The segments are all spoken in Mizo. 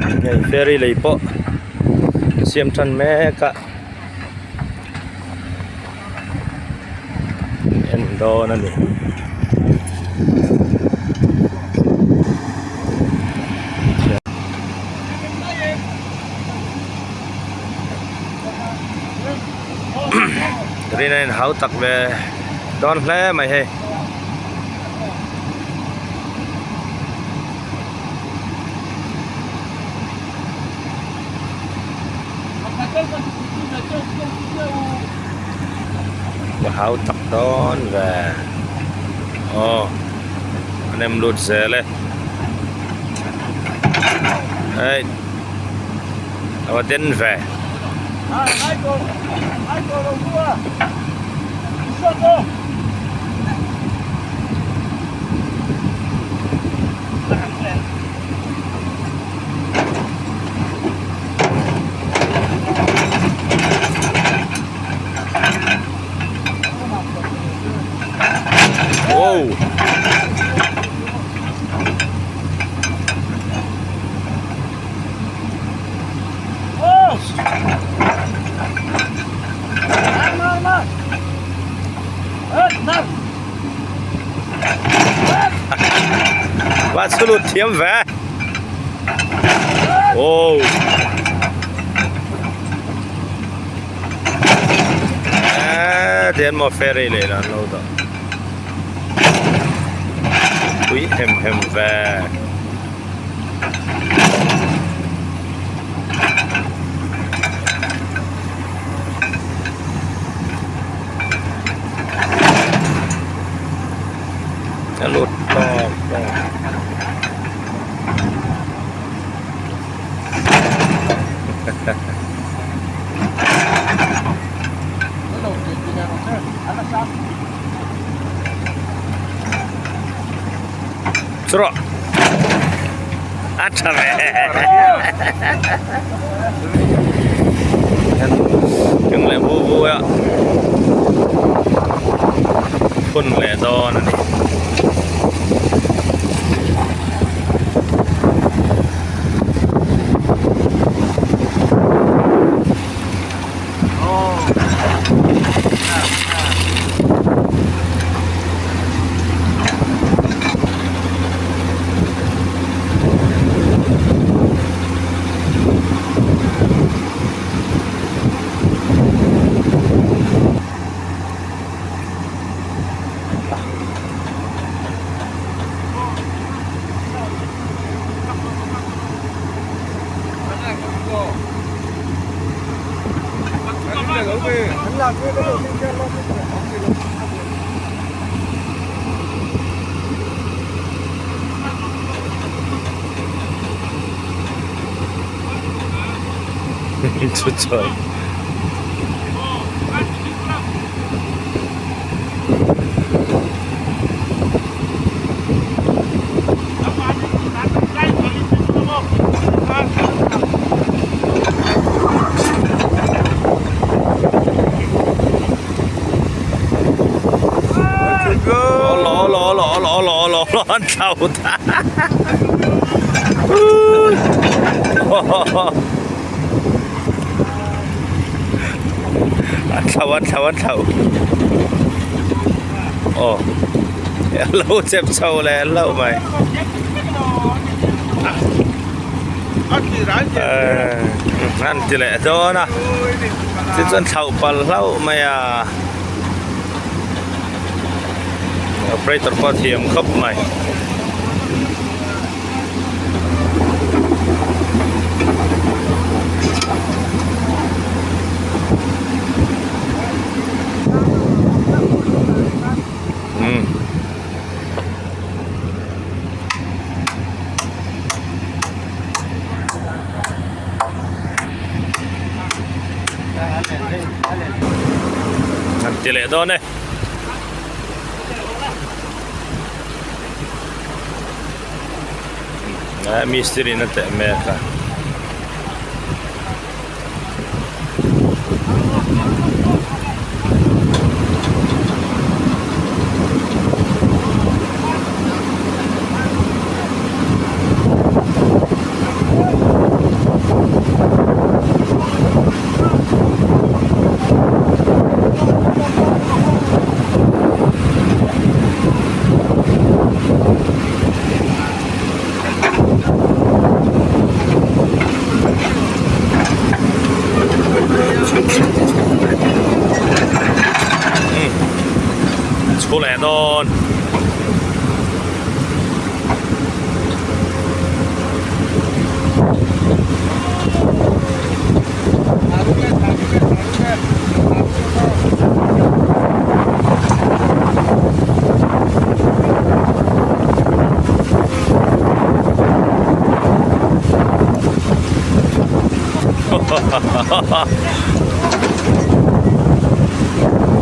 Hei ferry lei pawh siam tan mek a en dawn a ni. Rin a inhau tak ve dawn hle mai hei. Ka hau tak dawn ve aw a nem lut zel e hei a va den ve. Wow. Va chu lut thiam ve oh eh tian maw ferry leh lah an lo dah pui hem hem ve. A lut tawk tawk. Churaw a tha ve keng leh vu vu a phun leh dawn a ni. Chuchuai. An thlau ta an thlau an thlau an thlau aw lo chep chho leh hlauh mai an ti leh dawn a chu chuan thlauh pal hlauh mai a operator pawh a thiam khawp mai. An ti leh dawn e. Mistiri in a teh mek a. Chhu leh dawn.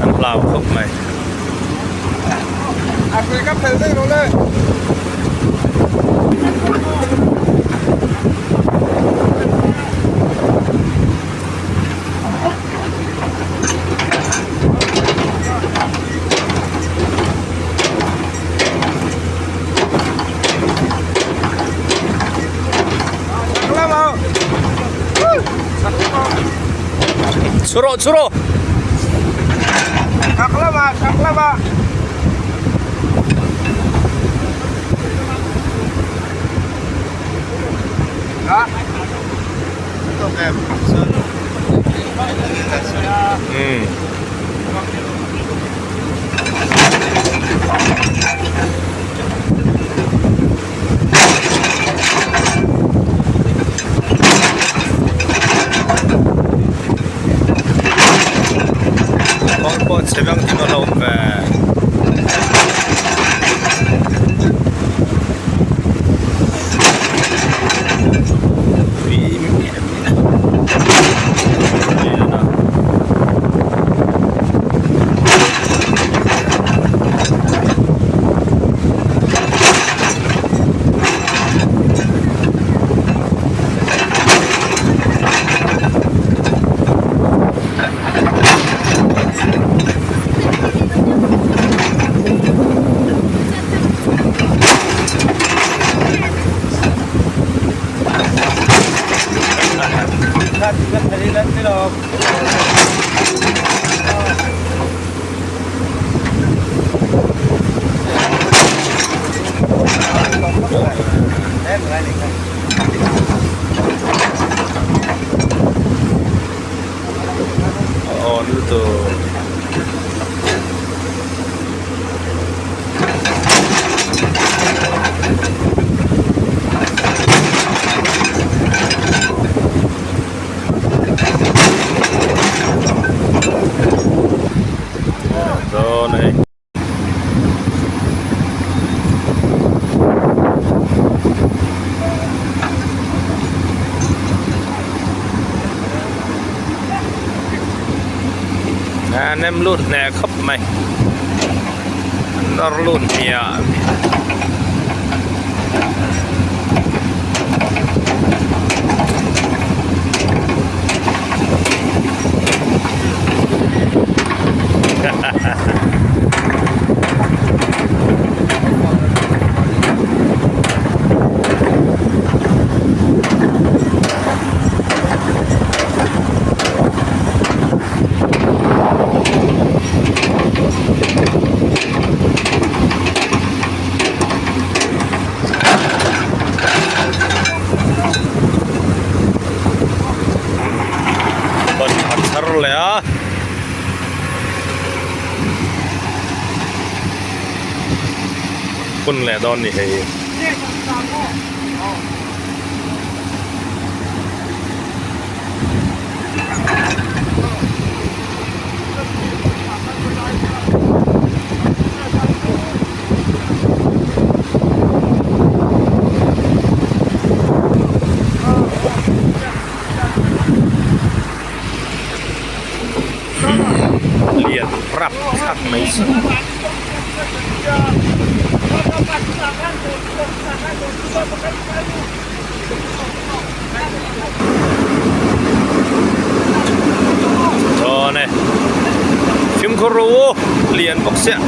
An hlau khawp mai. Chhu rawh chhu rawh. Chak lamah chak lamah. Kawng pawh chhe vang tin a hlauhawm ve. Aw lutuk. Dawn hei. A nem lut hneh khawp mai an nawr lut hmiah hmiah. Ban a thar leh a. Hun leh dawn ni hei. Lian rap thlak mai si. Chuan e fimkhur ru u lian bawk sia.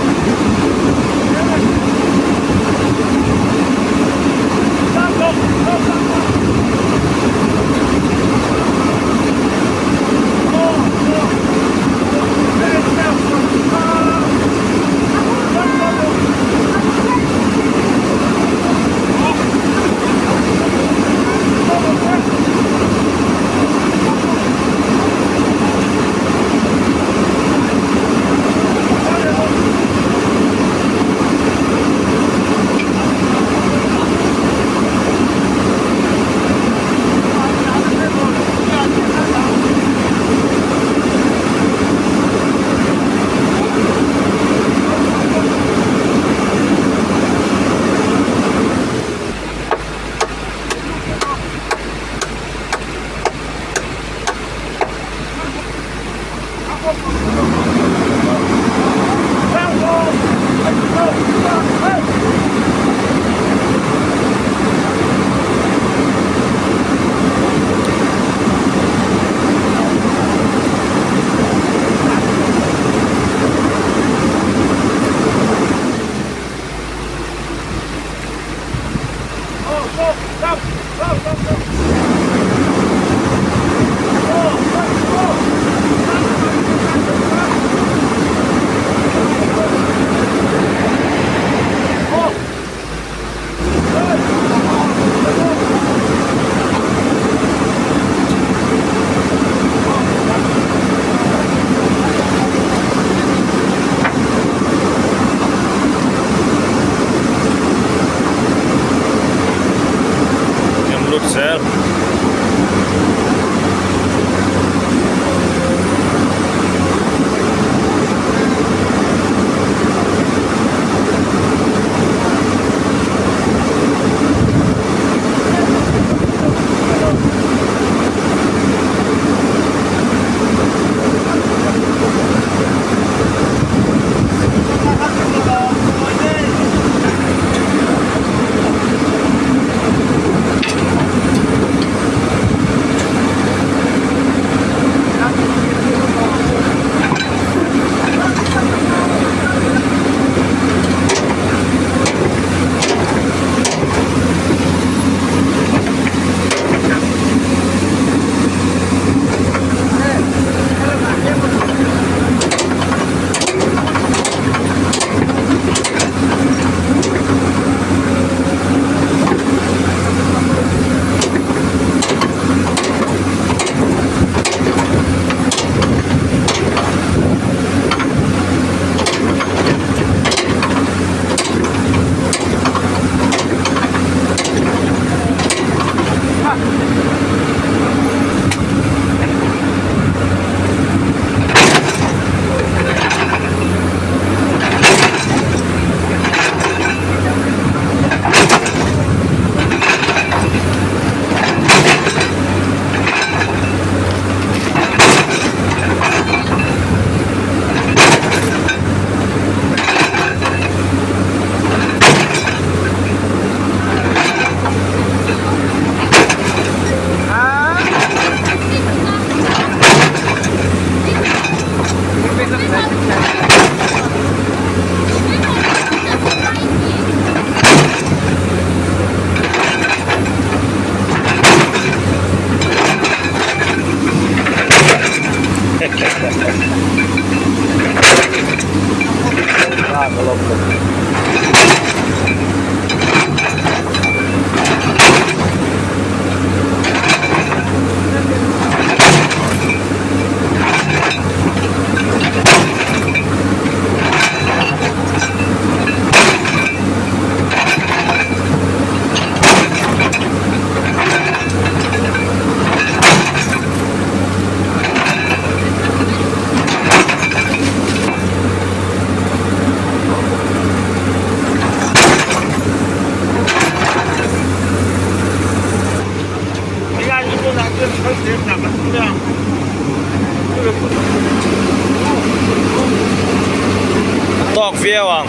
Tawk viau ang.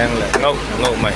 Thleng leh ngauh ngauh mai.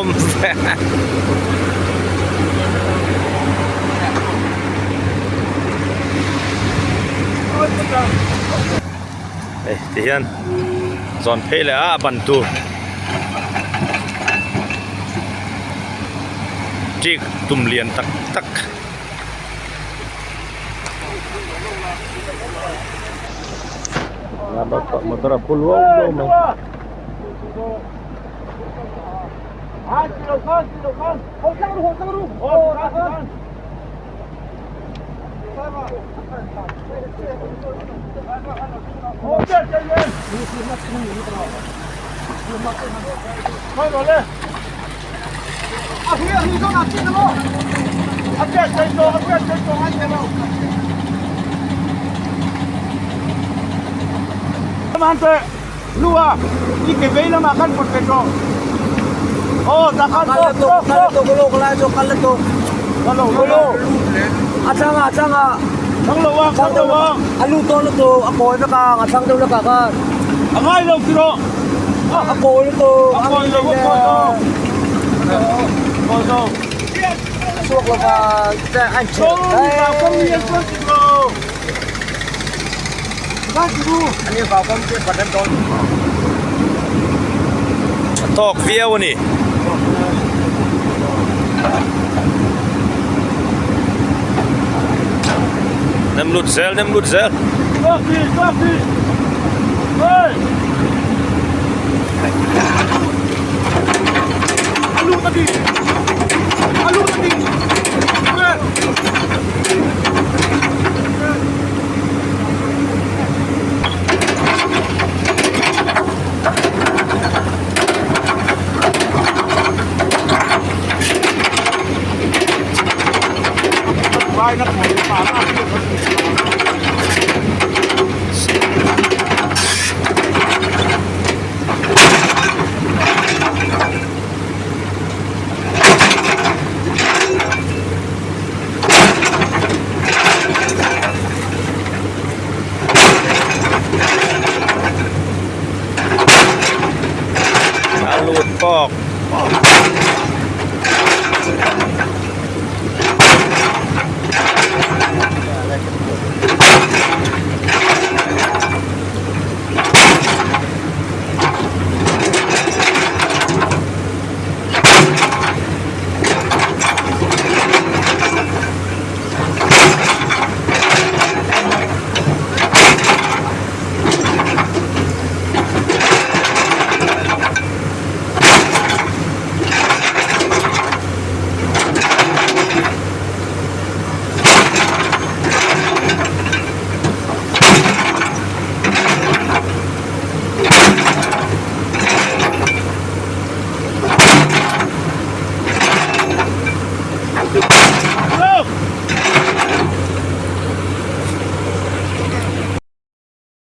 Hei ti hian zawn phei leh a a ban tur ṭik tum lian tak tak. Motor a phu luau luau mai. A tawk viau a ni. Nem lut zel nem lut zel.